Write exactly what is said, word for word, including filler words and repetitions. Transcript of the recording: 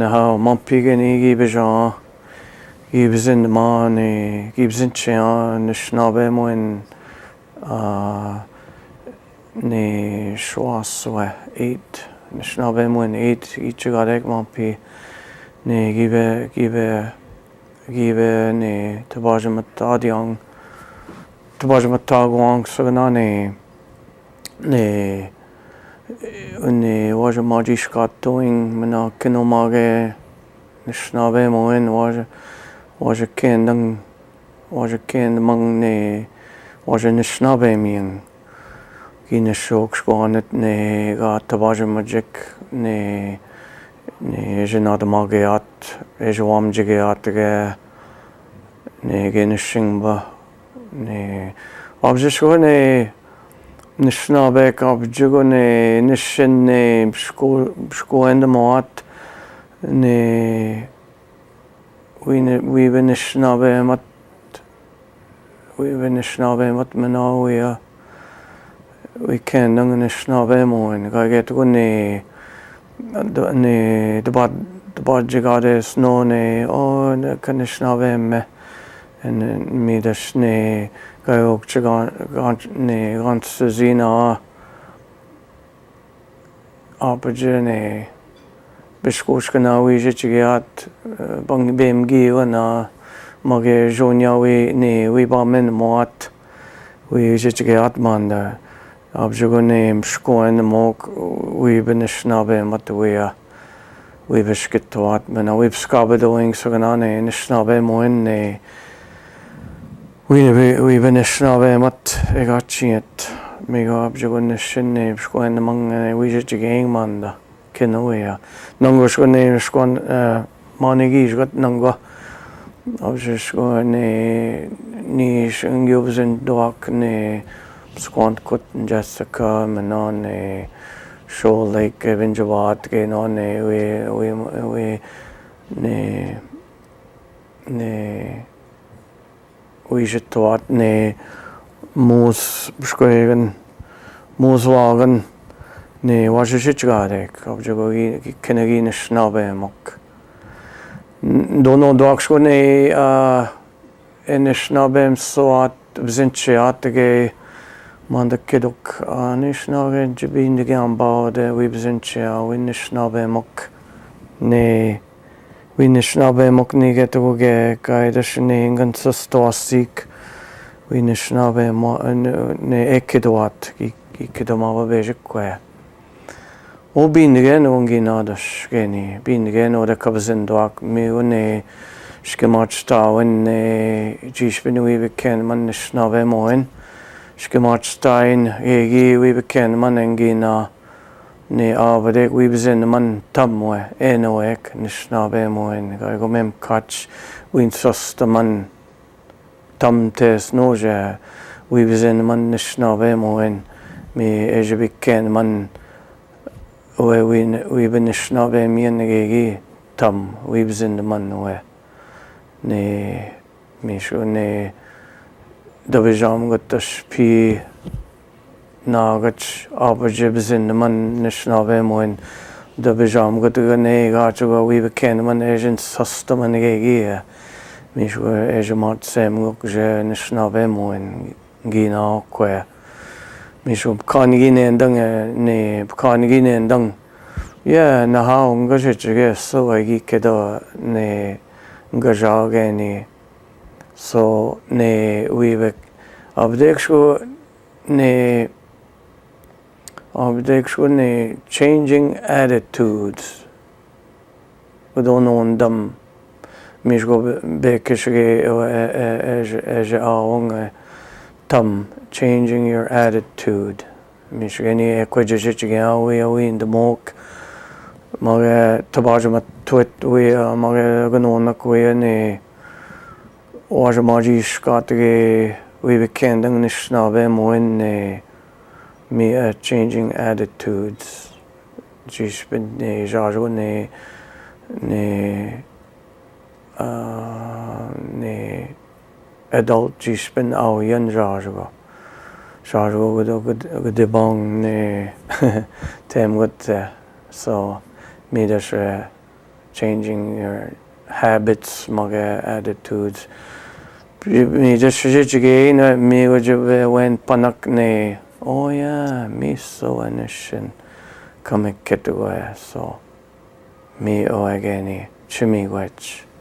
हाँ, माफी के नी की बजा, की बजिन माँ ने, की बजिन छया, निष्णाबे मोइन, आ, ने श्वास वे eight, निष्णाबे मोइन eight, each got एक माफी, ने की बे, की बे, की बे, ने तबाज मत आदियांग, तबाज मत आगुआंग सगना ने, ने, ने, वाज माजी शकात तो इंग मना किनो मागे, निष्णाबे मोइन, वाज, वाज केंदंग, वाज केंद मंग ने, वाज निष्णाबे मियंग। की ने शोक शको आनत ने, गा तबाज मजिक ने, ने, एज नाद मागे आत, एज वाम जिगे आत गे, ने, गे निशिंग बा, ने, अब जिसको ने, निष्णाबे का अब जिगो ने, निशिन ने, शको, शको एंद मोआत, ने, वी ने, वी बे निष्णाबे मत, वी बे निष्णाबे मत मनाओ या, वी केंदंग निष्णाबे मोइन, का गे तो ने, द-, ने, दबा, दबा जगा दे स्नो ने, ओ, ने, क निष्णाबे में, ने, मी दश ने, का योग च गां-, गां-, ने, गांच से जीना, आप जे ने, बिस्कुश के ना वी जे चिगे आत, बंग बेम गी व ना, मगे जोन्या वी ने, वी बामेन मोआत, वी जे चिगे आत मांदा। आप जगो ने, बिस्को एन मोक, वी बे निष्णाबे मत वी या, वी बिस्कित वात बना, वी बिस्का बे दो इंग सगना ने, निष्णाबे मोइन ने, वी, वी, वी बे निष्णाबे मत, एक अच्छी एत। मेगा आप जगो निश्चिन ने, बिस्को एन मंग ने, वी जे चिगे इंग मांदा। के न हुया। नंगो शको ने, शको, अ, माने की इजगत नंगो। अब शको ने, नी शंग्यो बजन डॉक ने, स्कॉन्ट कुत जैसका मना ने, शो लाइक के बिन जवात के नो ने, वे, वे, वे, ने, ने, वी जित्तवात ने मूस, बुशको एगन, मूस वागन ने वाशे शिचगारे, अब जगो की, की खिनगी निष्णाबे मक। न-, दोनों द्वाक्षको ने, आ, ए निष्णाबे म स्वात, बजिंचे आत गे, मांदक के दुख, आ, निष्णागे जबीन दिगे आंबाओ दे, वी बजिंचे आ, वी निष्णाबे मक ने, वी निष्णाबे मक नी के तो गे, कायदश ने इंगन सस्तो आसीक, वी निष्णाबे म-, न-, ने एक खिदवात, की, की खिदो मावा बेजक को है। वो बींद गए न वंगी ना दश के नी, बींद गए न वो दे कब्जन द्वाक, मी वो ने, शके माचता वन ने, जीश बिन वी बिखेन मन निष्णाबे मोहन, शके माचता इन, एगी वी बिखेन मन एंगी ना, ने आबदेक वी बजिन मन तम वे, एनो एक निष्णाबे मोइन, गाय गो मेम काच, वीन सस्त मन तम तेस नोजे, वी बजिन मन निष्णाबे मोइन, मी एज बिकेन मन वे, वी, वी बे निष्णाबे मियन गेगी तम, वी बजिन मन वे। ने मीशु ने दबिजाम गतश पी नागच आप जे बजिन मन निष्णाबे मोइन दबिजाम गत गने गाचुगा वी बखेन मन एजन सस्त मन गेगी है। मीशु एज मात सेम गुक जे निष्णाबे मोइन गीना को है। मीशु खानगी ने दंग है, ने खानगी ने दंग। ये नहा उंग जे चुगे सो वैगी के दो ने गजा गए ने। सो ने वी बे-, अब देख शो ने, अब देख शो ने changing attitudes। दोनों दम मिशको बे-, बेकिश गे, ए-, ए-, ए-, एज, एज आवंग तम changing your attitude। मिशके नी एको जजिच गया हुई, हुई in the मोक। मगे तबाज मत त्वित हुई, मगे गनोनक हुई ने। वाज माजी शिकात गे, वी बे केंदंग निष्णाबे मोइन ने, मी, अ, changing attitudes। जिस पे ने जाजो ने, ने, अ, ने adult जिस पे आओ यन जाजो। जाजो गदो गद-, गदे बांग ने तेम गद से। So, मी दश रे changing your habits, मगे attitudes. मी जद शिजे चिगे न, मी गो जब वेन पनक ने, ओ या, मी सो एनिशन कमे केट गो है, सो मी ओ अगे नी, चिमी गो एच।